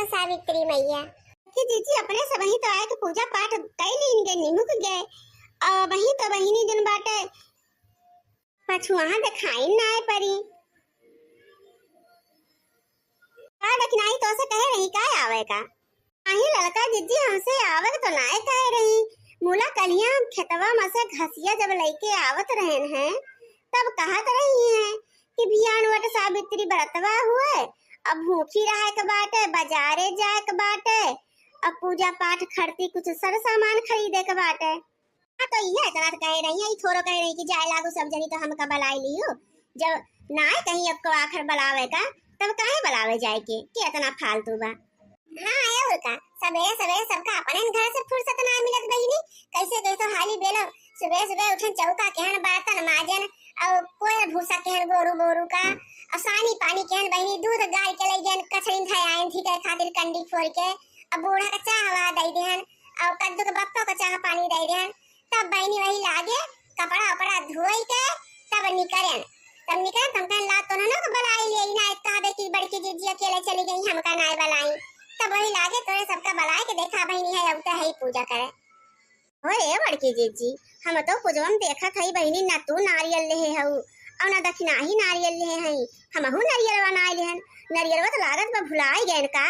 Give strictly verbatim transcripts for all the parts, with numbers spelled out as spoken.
सावित्री मैया। कि जीजी अपने सबही तो आए के पूजा पाठ कई लीन गए, निमुक गए, और वही तो बहिनी जन बाटे पछुआहा देखाई ना आए परी। का दखिनाही तो से कहे रही का आवे का? नाही ललका जीजी हमसे आवे तो नाय कहे रही। मुला कलिया हम खेतवा में से घसिया जब लइके आवत रहन हैं, तब कहत रही हैं कि बिहान वट सावित्री बरतवा हुए, अब भूखी रहे के बाटे, बाजारे जाए के बाटे, अब पूजा पाठ खरती कुछ सर सामान खरीदे के बाटे। हाँ, तो इहे इतना तो कहे रही, ई थोड़ो कहे रही कि जाए लागू सब जनी तो हमका बलाई लियो। जब नाय कहीं अब को आखिर बलावे का, तब काहे बलावे जाए के, के इतना फालतू बा? हाँ, और का, सबेरे सबेरे सबका अपने घर से फुर्सत ना मिलत बहिनी। कैसे कैसे हाली बेलो, सुबह सुबह उठन चौका केहन बर्तन माजन, और कोयल भूसा केहन गोरू बोरू का, और सानी पानी केहन बहिनी, दूध गाय के लई गन कछइन धयायन थी के खातिर कंडी फोड़ के, अब बूढ़ा का चाह वा दई देहन, और कद्दू के बप्पो का चाह पानी दई देहन। तब बहिनी वही लागे कपड़ा उपड़ा धोई के तब निकरेन। तब निकरेन, तब कहन ला तो ना को बलाई ले ना, कहबे कि बड़की जीजी अकेले चली गई, हमका नाय बलाई। तब वही लागे तोरे सबका बलाई के देखा बहिनी है, अब तो है ही पूजा करे। हो रे बड़की जीजी, हम तो पूजवा में देखत हई बहिनी, ना तू नारियल लेहे हऊ, और ना दखिनाही नारियल लेहे हई, हमहू नरियलवा नाय लेहन। नरियलवा तो लागत बा भुलाई गएन का?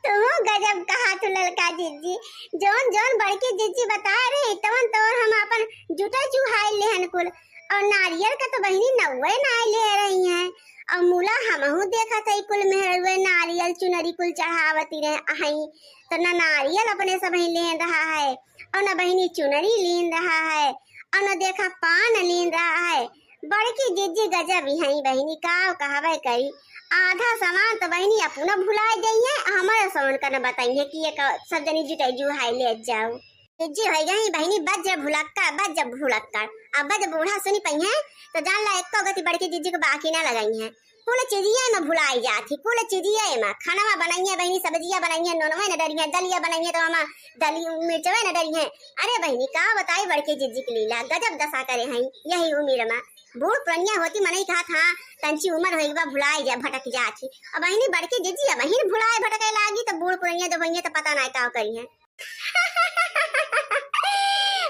तुहू गजब कहा तू ललका जिज्जी, जौन जौन बड़की जिज्जी बता रही तवन तवन हम अपन जुटा चुहाई लेहन कुल। और नारियल का तो बहिनी नौवे ना ले रही हैं। और मुला हमहू देखत है कुल मेहरुए नारियल चुनरी कुल चढ़ावती रहे हई, तो ना नारियल अपने सब ही ले रहा है, और ना बहिनी चुनरी लीन रहा है, और ना देखा पान लीन रहा है। बड़की जिज्जी गजब ही हई बहिनी, का कहबे करी। आधा सामान तो बहिनी अपना भुलाए गई है, हमारे सामान का न बताई है कि ये का सब जनी जुटाई जू हाई ले जाओ। जिज्जी हो गई बहिनी बज्र भुलक्कड़, बज्र भुलक्कड़। अब बज्र बूढ़ा सुनी पई है तो जान ला एको गति बड़की जिज्जी को बाकी ना लगाई है। कुल चीजिया में भुलाई जात ही, कुल चीजिया में। खानवा बनाइए बहिनी, सब्जिया बनाइए, नोनवा न डरिए, दलिया बनाइए तो हमा दली मिर्चवे न डरिए। अरे बहिनी का बताई बड़की जिज्जी की लीला, गजब दशा करे हैं यही उम्र में। बूढ़ पुरनिया होती मनई कहत हाँ, तंची उम्र होई बा भुलाई जा, भटक जात ही। अब बहिनी बड़की जिज्जी अब बहिन भुलाए भटके लागी तो बूढ़ पुरनिया जब होइए तो पता ना का करी है।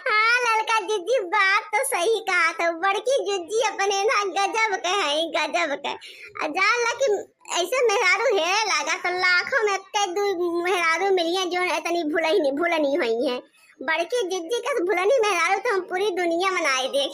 हाँ ललका जिज्जी बात तो सही कहा था, बड़की जिज्जी अपने ना गजब के है, गजब के। आ जान ला कि ऐसे मेहरारू हेरे लागा तो लाखों में कई दू मेहरारू मिलिए जो इतनी भुलनी भुलनी हुई है। बड़की जिज्जी का भुलनी मेहरारू तो हम पूरी दुनिया मनाए देख।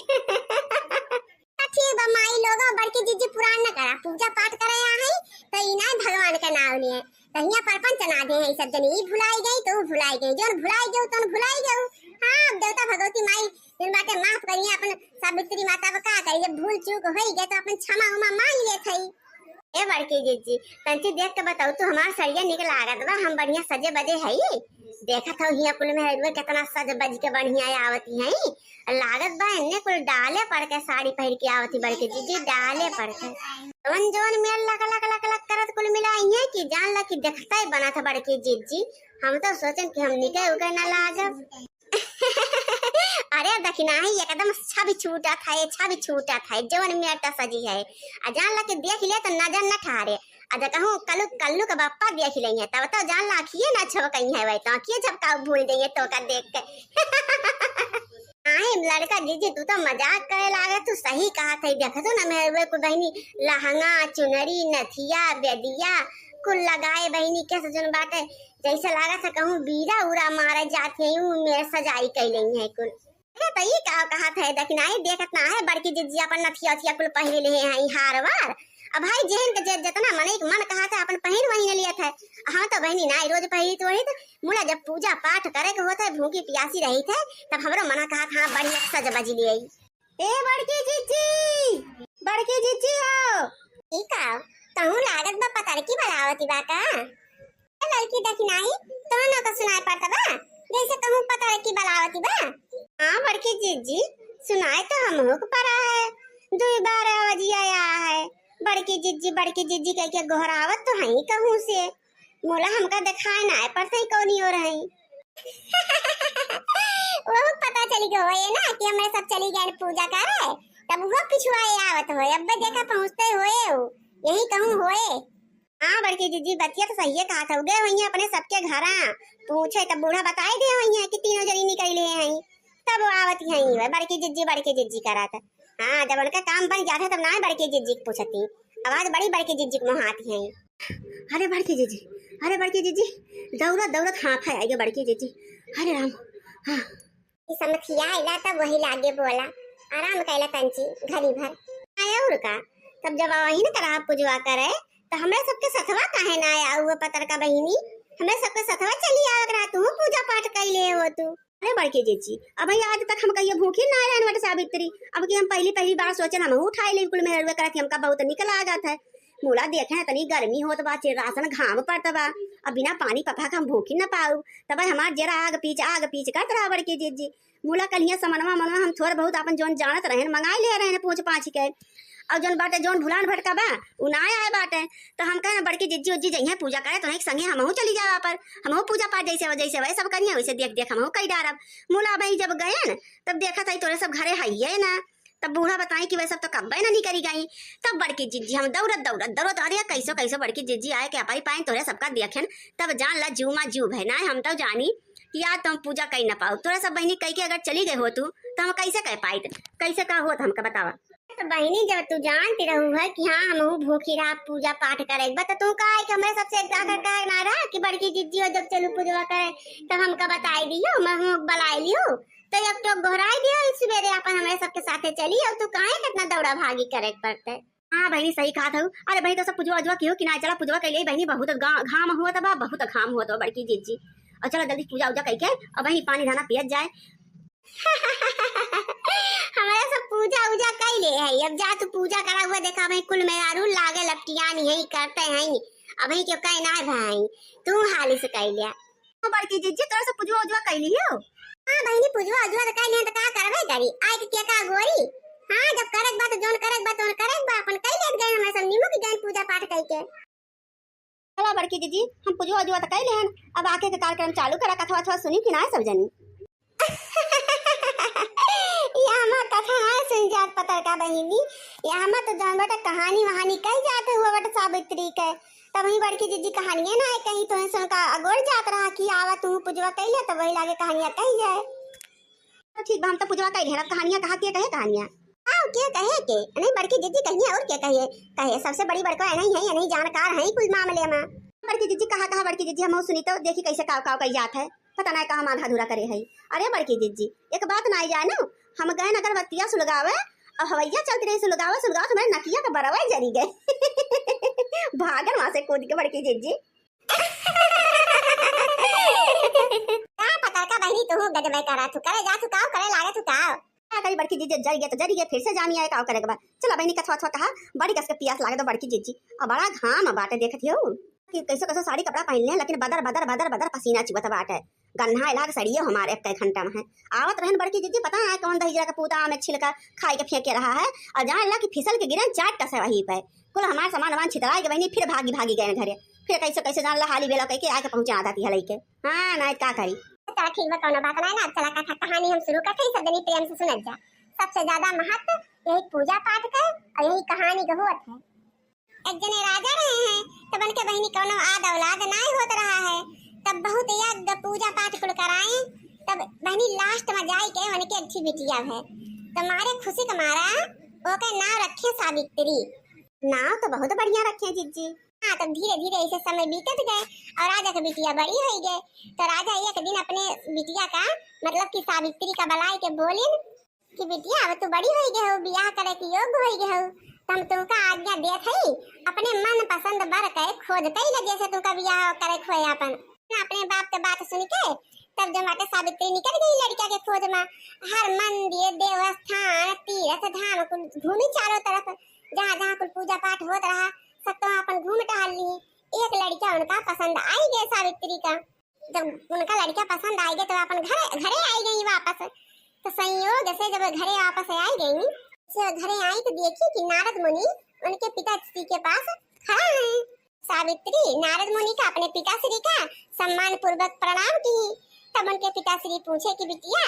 ठीक बा माई लोग, बड़की जिज्जी पुरान न करा, पूजा पाठ करे आ है तो ई नाय भगवान का नाम लिए, तो हियाँ परपंच ना दे है सब जनी, ई भुलाई गई तो ऊ भुलाई गई, जौन भुलाई गई तौन भुलाई गई। हाँ अब देवता भगवती माई जौन बाटे माफ करिए, अपन सावित्री माता का का करी, जब भूल चूक होई गए तो अपन क्षमा उमा मांग लेत है। ए बड़की जिज्जी, तंची देख के बताऊ तू हमार सड़िया निक लागत बा, हम बढ़िया सजे बजे हई, देखत हो हियाँ कुल में कितना सज बज के बढ़िया आवती है। लागत बा इन्ने कुल डाले पड़ के साड़ी पहिर के आवत ही बड़की जिज्जी, डाले पड़ के। जवन जवन मेर लक लक लक लक करत कुल मिलाई है कि जान ला कि देखते ही बनत है बड़की जिज्जी। हम तो सोचन कि हम निके उके ना लागब। अरे दखिनाही एकदम छवि छूटत है, छवि छूटत है, जवन मेर त सजी है। आ जान ला कि देख ले तो नजर न ठहरे। आ जब कहूँ कल्लू, कल्लू के बप्पा देख लेइहे, तब तो जान ला अखिए ना झपकइहे, वै तो अखिए झपकाऊ भूल जइहे तो का देख के। नाहीं लड़का जिज्जी, तू तो मजाक करे लागे, तू सही कहत है। देखत हो ना मेहरुए को बहिनी, लहंगा, चुनरी, नथिया, बेदिया, कुल लगाए बहिनी, कैसे जौन बाटे, जैसे लागत है कहूँ बीरा उरा मारे जात है, ऊ मेर सजाई कइ लेइहे कुल। अरे तो ई का कहत है, दखिनाही देखत ना है, बड़की जिज्जी अपन नथिया उथिया कुल पहिरे लेहे हैं, हार वार। अब भाई जेहन के जे, जितना मनई के मन कहत है, अपन पहिर वही न लियत है। हम तो बहिनी नाई रोज पहिरित वहित, मुला जब पूजा पाठ करे के होत है, भूखी पियासी रहित है, तब हमरो मना कहत, हाँ, बढ़िया सज बज लिये। ए बड़की जिज्जी, बड़की जिज्जी हो। ई का, तहूँ लागत बा पतरकी बलावती बा का? ए ललकी दखिनाही, तोहनो का सुनाई पड़त बा, जैसे कहूँ पतरकी बलावती बा। हाँ बड़की जिज्जी, सुनाई तो हमहू के पड़ा है, दुई बार आवाजिया आया है, बड़की जिज्जी, बड़की जिज्जी कह के गोहरावत तो है कहूँ से। मोला हमका देखाए ना पड़त है कौनी ओर है। वो पता चली गयो होए ना कि हमरे सब चली गए पूजा करे, तब वो पिछुआ आवत होए, अब देखा पहुँचते होए वो। यही कहूँ होए। हाँ बड़की जिज्जी, बतिया तो सहिए कहत हउ। गए होइहैं अपने सबके घरा पूछे, तब बूढ़ा बताई दे होइहैं कि तीनों जनी निकले हैं, तब वो आवत हैं वह बड़की जिज्जी, बड़की जिज्जी करत। हाँ, जब उनका काम बन जात है तब ना बड़की जिज्जी के पूछती, आवाज बड़ी बड़की जिज्जी के मोहात हैं। अरे बड़की जिज्जी, अरे बड़की जिज्जी, दौड़त दौड़त हाँफे आइगे बड़की जिज्जी। अरे राम, हाँ। ई समथिया आइला तब वही लागे बोला, आराम कैला तंची घड़ी भर। आया और का, तब जब वही न करा पूजवा करे, तो हमरे सबके सथवा काहे ना आया हुआ पतर का बहिनी? हमरे सबके सथवा चली आवे करा, तू पूजा पाठ कैले हो तू। अरे बड़की जिज्जी, अबहीं आज तक हम कहियो भूखी ना रहन वट सावित्री, अब की हम पहली पहली बार सोचन हमहू उठाई लेई कुल मेहरुआ करत, हमका बहुत निक लागत है। मुला देखे इतनी गर्मी होत बा, चे रासन घाम पड़त बा, अब बिना पानी पपा के हम भूखी न पाऊ। तब हमार जेरा आग पीछ आग पीछ करत रहा बड़की जिज्जी। मुला कलिया समनवा मनवा हम थोड़ बहुत आपन जौन जानत रहन मंगाई ले रहन पूछ पाछ के। और जौन बाटे जौन भुलान भटका बा उ ना आए बाटे। तो हम कहे बड़की जिज्जी उज्जी जइहें पूजा करे तो उन्हीं के संगे हमहू चली जावा पर, हमहू पूजा पाठ जैसे जैसे वैसे सब करिए वैसे देख देख हमहू कई डारब। मुला भाई जब गए न तब देखत हई तोरे सब घरे हइये ना। तब बूढ़ा बताई कि वह सब तो कब्बे ना निकरी गई। तब बड़की जिज्जी हम दौड़त दौड़त दौड़त, अरे कैसो कैसो बड़की जिज्जी आए के अपाई पाइन तोरे सबका देखेन, तब जान ला जू मा जू भय ना। हम तो जानी कि आज तो हम पूजा कई ना पाऊ। तोरा सब बहिनी कई के अगर चली गए हो तू तो हम कैसे कह पाइत, कैसे का होत हमका बतावा। तो बहिनी जब तू जानती रहू है कि हाँ हमहू भूखी रहा पूजा पाठ करे बा, तो तू का है कि हमरे सबसे एक आखिर कहे ना रहा कि बड़की जिज्जी हो जब चलू पूजवा करे तब हमका बताई दियो, मैं हूँ बुलाई लियो। तो एक तो गोहराई दियो इस सवेरे अपन हमरे सबके साथे चली, और तू काहे कितना दौड़ा भागी करे के पड़ते। हाँ बहिनी सही कहत हऊ। अरे बहिनी तो सब पुजवा उजवा कियो कि ना, चला पुजवा कैले बहिनी, बहुत गा-, घाम हुआ तबा, बहुत घाम हुआ तबा बड़की जिज्जी। और चला जल्दी पूजा उजा कई के और बहिनी पानी धाना पियत जाए। हमारा सब पूजा उजा कई ले है, अब जा तू पूजा करा हुआ, देखा भाई कुल मेहरारू लागे लपटियान यही करते हैं, अब ही क्यों कहे ना भाई, तू हाली से कई लिया। ओ बड़की जिज्जी, तोरा सब पुजवा उजवा कई लियो? हाँ बहिनी, पुजवा उजवा तो कई लियो, तो का करबे करी, आए के, के का गोरी। हाँ, जब करे के बा तो जौन करे के बा तौन करे के बा, अपन कई लेत गए, हमारे सब नीमू की गए पूजा पाठ कई के। चला बड़की जिज्जी, हम पुजवा उजवा तो कई लेहन, अब आके के कार्यक्रम चालू करा, कथवा अथवा सुनी कि ना सब जनी। यहाँ मा कथा है सुन जात पतर का बहिनी, यहाँ मा तो जौन बेटा कहानी वहानी कही जात हुआ बेटा सावित्री के, तब वही बड़की जिज्जी कहानियां ना है कहीं तो सुन का अगोर जात रहा कि आवा तू पुजवा कई ले, तब वही लागे कहानियां कही जाए। तो ठीक बा, हम तो पुजवा कई लेहन, अब कहानियां कहा के कहे कहानियां। आओ के कहे के, नहीं बड़की जिज्जी कहिए और के कहिए, कहे सबसे बड़ी बड़का है नहीं है, ये नहीं जानकार है कुल मामले में। बड़की जिज्जी कहा कहा बड़की जिज्जी हम सुनी तो देखी कैसे काव काव कही जात है। पता नाहीं का हम आधा अधूरा करे हई। अरे बड़की जिज्जी, एक बात नाहीं जानो, हम गए अगरबत्तिया सुलगावे, और हवैया चलती रही सुलगावे सुलगावे, तो हमारे नकिया के बरवे जरी गए। भागन वहां से कूद के बड़की जिज्जी। का पता का बहिनी, तू गजबे करा, तू करे जा, तू काव करे लागे, तू काव। का करी बड़की जिज्जी, जरी गए तो जरी गए, फिर से जामी आए, काव करे के बा। चला बहिनी, कथवा थवा कहा, बड़ी कस के पियास लागे तो बड़की जिज्जी, और बड़ा घाम बाटे, देखत हियो कि कैसो कैसो साड़ी कपड़ा पहन ले, लेकिन बदर बदर बदर बदर पसीना चुअत बाटे। गन्हा लाग सड़ियो हमारे एक घंटा में है। आवत रहन बड़की जिज्जी, पता है कौन दहिजरा का पूता आम एक छिलका खाई के फेंके रहा है, और जान ला कि फिसल के गिरन चाट टसे वहीं पे। कुल हमार सामान वामान छितराए के बहिनी फिर भागी भागी गए घरे। फिर कैसे कैसे जान ला हाली बेला कह के आके पहुंचा आधा तिहा लइके। हाँ, ना का करी। चला ठीक बा, कौनो बात नाहीं ना। अब चला कथा कहानी हम शुरू करते हैं, सब जनी प्रेम से सुनत जा। सबसे ज्यादा महत्व यही पूजा पाठ का और यही कहानी का होत है। एक जने राजा रहे हैं, तब उनके बहिनी कौनो आद औलाद नाय होत रहा है। तब बहुत यज्ञ पूजा पाठ कुल कराए, तब बहिनी लास्ट में जाए के उनके अच्छी बिटिया है, तो मारे खुशी के मारा ओके नाव रखे सावित्री। नाव तो बहुत बढ़िया रखे जिज्जी। हाँ, तब धीरे धीरे ऐसे समय बीतत गए और राजा के बिटिया बड़ी हो गए। तो राजा एक दिन अपने बिटिया का, मतलब कि सावित्री का बुलाए के बोलिन कि बिटिया, अब तू बड़ी होई गए हो, बियाह करे के योग्य होई गए हो, तो हम तुमका आज्ञा देत हई, अपने मन पसंद बर के खोज कई ले, जैसे तुमका बियाह करे के होए अपन। अपने बाप के बात सुन के तब जब बाटे सावित्री निकल गई लड़का के खोज में। हर मंदिर, देवस्थान, तीर्थ धाम कुल घूमी चारों तरफ, जहाँ जहाँ कुल पूजा पाठ होत रहा, सब तो अपन घूम टहल ली। एक लड़का उनका पसंद आई गए सावित्री का। जब उनका लड़का पसंद आ गए तो अपन घर, घरे आई गई वापस। तो संयोग से जब घरे वापस आई गई, से घरे आई तो देखी कि नारद मुनि उनके पिताश्री के पास खड़ा है। सावित्री नारद मुनि का अपने पिताश्री का सम्मान पूर्वक प्रणाम की। तब उनके पिताश्री पूछे कि बिटिया,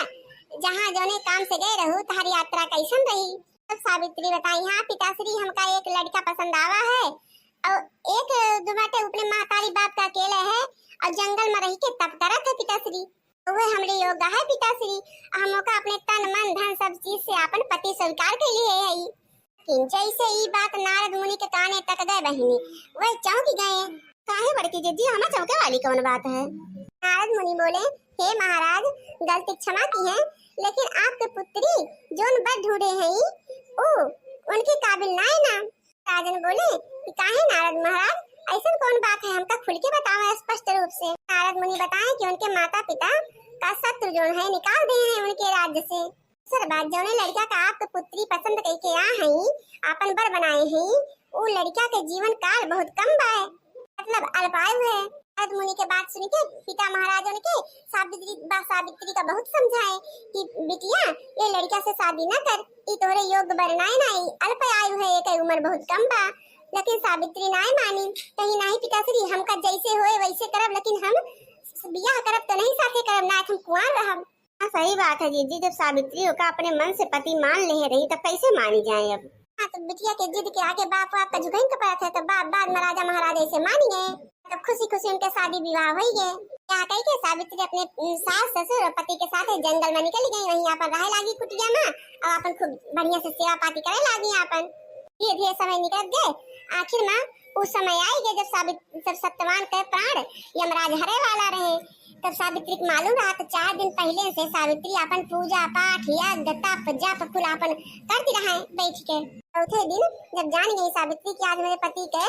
जहाँ जौने काम से गए रहू, तहारी यात्रा कैसन रही? तब सावित्री बताई, हाँ पिताश्री, हमका एक लड़का पसंद आवा है और एक दो बाटे अपने महतारी बाप का अकेले है और जंगल में रह के तप करत है पिताश्री। तो वह हमरे योग्य है पिताश्री, हम ओका अपने तन मन धन सब चीज से अपन पति स्वीकार कर लिए है। लेकिन जैसे ई बात नारद मुनि के काने तक गए बहिनी, वह चौंक गए। काहे बड़की जिज्जी, हमें चौंके वाली कौन बात है? नारद मुनि बोले, हे महाराज, गलती क्षमा की है, लेकिन आपके पुत्री जोन बर ढूंढे हैं, ऊ उनके काबिल ना है ना। राजन बोले कि काहे नारद महाराज, ऐसन कौन बात है, हमका खुल के बतावा स्पष्ट रूप से। नारद मुनि बताए कि उनके माता पिता का शत्रु जोन है निकाल दे हैं उनके राज्य से। सर बात जौने लड़का का आपके पुत्री पसंद कइके आ हई, आपन बर बनाए हई, ऊ लड़का के जीवन काल बहुत कम बाए, मतलब अल्पायु है। नारद मुनि के बात सुन के पिता महाराज उनके सावित्री बा सावित्री का बहुत समझाए कि बिटिया, ये लड़का से शादी ना कर, ई तोहरे योग्य बर नाय ना, ई अल्प आयु है, एकर उम्र बहुत कम बा। लेकिन सावित्री नाय मानी, कही, नहीं पिताश्री, हमका जैसे होए वैसे करब, लेकिन हम बियाह करब तो नहीं साथे करब, ना हम कुंवार रहब। हाँ, सही बात है जीजी, जब सावित्री ओका अपने मन से पति मान ले रही तब कैसे मानी जाए अब? हाँ, तो बिटिया के जिद के आगे बाप, बाप का झुकइन के पड़त है, तो बाप बाद में राजा महाराजा ऐसे मान गए। तब खुशी खुशी उनके शादी विवाह होई गए। यहाँ कही के सावित्री अपने, उम, सास ससुर और पति के साथ जंगल में निकल गई, वहीं अपन रहे लागी कुटिया में और अपन खूब बढ़िया से सेवा पाती करे लागी अपन। धीरे धीरे समय निकल गए, आखिर में उस समय आई गए जब सावित जब सत्यवान के प्राण यमराज हरे वाला रहे। तब सावित्री के मालूम रहा तो चार दिन पहले से सावित्री अपन पूजा पाठ, यज्ञ, तप, जप कुल अपन करती रहे बैठ के। चौथे दिन जब जान गई सावित्री कि आज मेरे पति के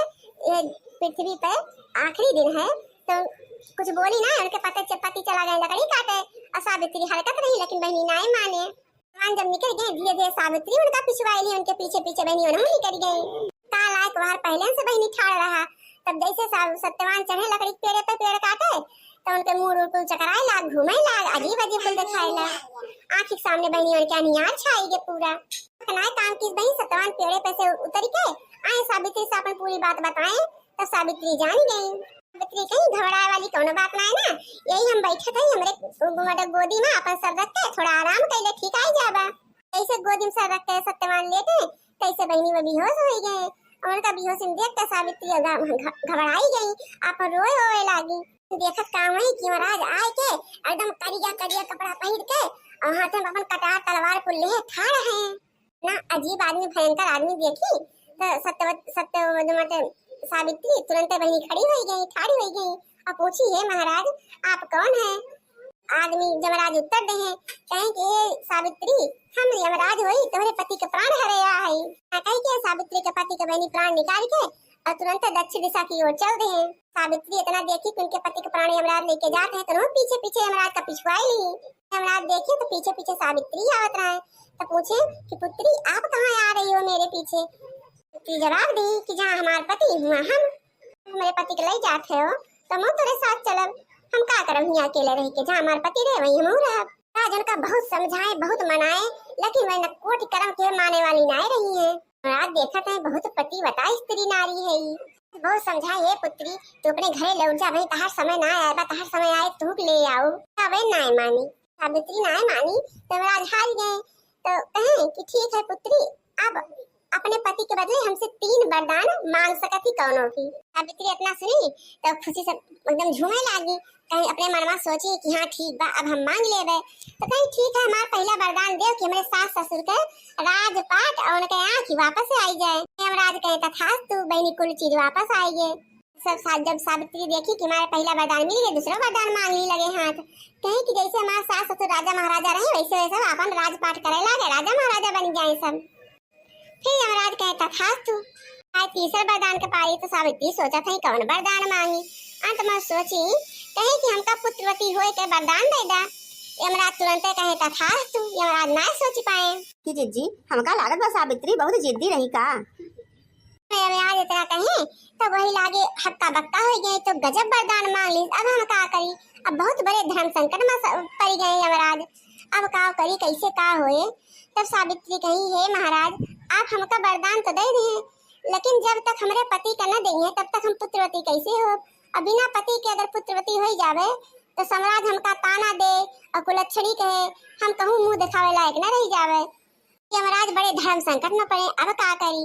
ये पृथ्वी पे आखिरी दिन है, तो कुछ बोली ना, उनके पति च-, पति चला गए लकड़ी काटे और सावित्री हरकत रही, लेकिन बहिनी नाय माने। भगवान जब निकल गए, धीरे धीरे सावित्री उनका पिछुआई ली, उनके पीछे पीछे बहिनी उन्होंने निकल गई। का लायक वहार पहले से बहिनी ठाड़ रहा, तब जैसे सा-, सत्यवान चढ़े लकड़ी के पेड़े पे पेड़ काटे, तो उनके मुंह उड़ कुल चकराए लाग, घूमे लाग, अजीब अजीब कुल दिखाए लाग। आँखी के सामने बहिनी उनके अनियार छाई गए पूरा। नाय काम की बहिनी सत्यवान पेड़े पे से उतर के आए, सावित्री से अपन पूरी बात बताए। तब सावित्री जान गई। सावित्री कही, घबराए वाली कौनो बात ना है ना, यही हम बैठे थे, हमरे मतलब गोदी में अपन सर रख के थोड़ा आराम कैले ठीक आई जाबा। जैसे गोदी में सर रख के सत्यवान लेटे, तैसे बहिनी वो बेहोश हो गए। और उनका बेहोश में देख के सावित्री घ-, घ-, घबराई गई, अपन रोए रोए लागी। देखत का हुई कि महाराज आए के एकदम करिया करिया कपड़ा पहिर के और हाथ में अपन कटार तलवार कुल ले ठाड़ है। ना अजीब आदमी, भयंकर आदमी देखी, तो सत्यवत-, सत्य-, मतलब सावित्री तुरंत बहिनी खड़ी होई गई, ठाड़ी होई गई और पूछी, "हे महाराज, आप कौन हैं?" आदमी यमराज उत्तर दे हैं, कहें कि, "हे सावित्री, हम यमराज होई, तुम्हारे पति के प्राण हरे आ है।" ना कही के सावित्री के पति के बहिनी प्राण निकाल के और तुरंत दक्षिण दिशा की ओर चल दे हैं। सावित्री इतना देखी कि उनके पति के प्राण यमराज लेके जाते हैं, तो वो पीछे पीछे यमराज का पिछुआई ली। यमराज देखे तो पीछे पीछे सावित्री आवत रहे, तो पूछे कि, "पुत्री, आप कहाँ आ रही हो मेरे पीछे?" पुत्री जवाब दी कि, "जहाँ हमार पति हुआ हम, हमारे पति के ले जाते हो, तो हम तोरे साथ चलब। हम का करब हियाँ अकेले रह के, जहाँ हमार पति रहे वहीं हम रहब।" राज उनका बहुत समझाए, बहुत मनाए, लेकिन वह न कोटि कर्म के माने वाली नाय रही है। राज देखत है बहुत पतिव्रता स्त्री नारी है ई। बहुत समझाए, "हे पुत्री, तू अपने घरे लौट जा, वहीं तहार समय ना आए बा, तहार समय आए तू के ले आओ।" तबे नाय मानी, सावित्री नाय मानी, तब राज हार गए। तो कहे कि, "ठीक है पुत्री, अब अपने पति के बदले हमसे तीन वरदान मांग सकत ही कौनो भी।" सावित्री इतना सुनी तो खुशी से एकदम झूमे लागी। कहीं अपने मन में सोची कि हाँ ठीक बा, अब हम मांग लेबे। तो कहीं ठीक है, हमार पहला वरदान देव कि हमरे सास ससुर के राजपाट और उनके आँखी वापस आई जाए। यमराज कहे, "तथास्तु बहिनी, कुल चीज वापस आई गए।" सब सा-, जब सावित्री देखी कि हमारे पहला वरदान मिल गए, दूसरा वरदान मांग ली लगे हाथ। कहीं कि जैसे हमारे सास ससुर राजा महाराजा रहे, वैसे वैसे अपन राजपाट करे लागे, राजा महाराजा बन जाए सब। फिर यमराज कहे, "तथास्तु।" आज तीसर वरदान के पारी तो सावित्री सोचा था कौन वरदान मांगी। अंत में सोची, कहे कि हमका पुत्रवती होए के वरदान दे दा। यमराज तुरंते कहे, "तथास्तु।" यमराज ना सोच पाए कि जिज्जी, हमका लागत बा सावित्री बहुत जिद्दी रही का। यमराज इतना कहे तो वही लागे हक्का बक्का हो गए, तो गजब वरदान मांग ली। अब हम का करी, अब बहुत बड़े धर्म संकट में स-, पड़ गए यमराज। अब का करी, कैसे का होए? तब सावित्री कही, "हे महाराज, आप हमका वरदान तो दे दिए, लेकिन जब तक हमरे पति का न देंगे, तब तक हम पुत्रवती कैसे हो? और बिना पति के अगर पुत्रवती हो जावे, तो समाज हमका ताना दे और कुलच्छनी कहे, हम कहूँ मुंह दिखावे लायक न रह जावे।" यमराज बड़े धर्म संकट में पड़े, अब का करी?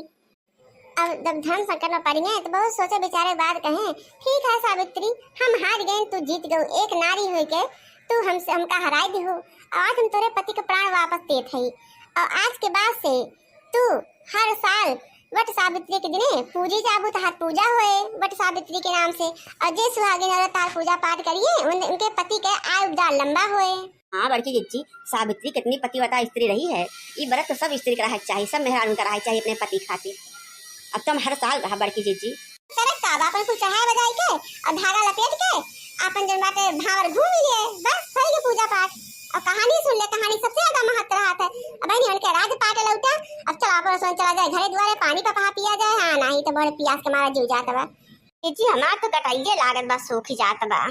अब जब धर्म संकट में पड़ी हैं तो बहुत सोचे विचारे बाद कहें, ठीक है सावित्री, हम हार गए, तू जीत गऊ, एक नारी होके तू हमसे, हमका हराई दिहू, और आज हम तोरे पति के प्राण वापस देत हई, और आज के बाद से तू हर साल वट सावित्री के दिने पूजी जाबू, तहार पूजा होए वट सावित्री के नाम से, और जे सुहागिन औरत तहार पूजा पाठ करिए उन, उनके पति के आयु उद्धार लंबा होए। हाँ बड़की जिज्जी, सावित्री कितनी पतिव्रता स्त्री रही है। ई व्रत तो सब स्त्री का रहे के चाहिए, सब मेहरारून का रहे के चाहिए अपने पति खातिर। अब तुम हर साल रहा बड़की जिज्जी। सरक साहब अपन कुल चढ़ाए बजाई के और धागा लपेट के अपन जन बाटे भांवर घूम लिए, बस होई गई पूजा पाठ। और कहानी सुन ले, कहानी सबसे ज्यादा महत्व रहा था। अब बहनी उनके राज पाट लौटा, अब चलो अपन रसोई चला जाए, घरे दुआरे पानी पपहा पिया जाए, हाँ नहीं तो बड़े पियास के मारा जीव जात बा। जिज्जी हमार तो कटाइए लागत बा, सूख जात बा।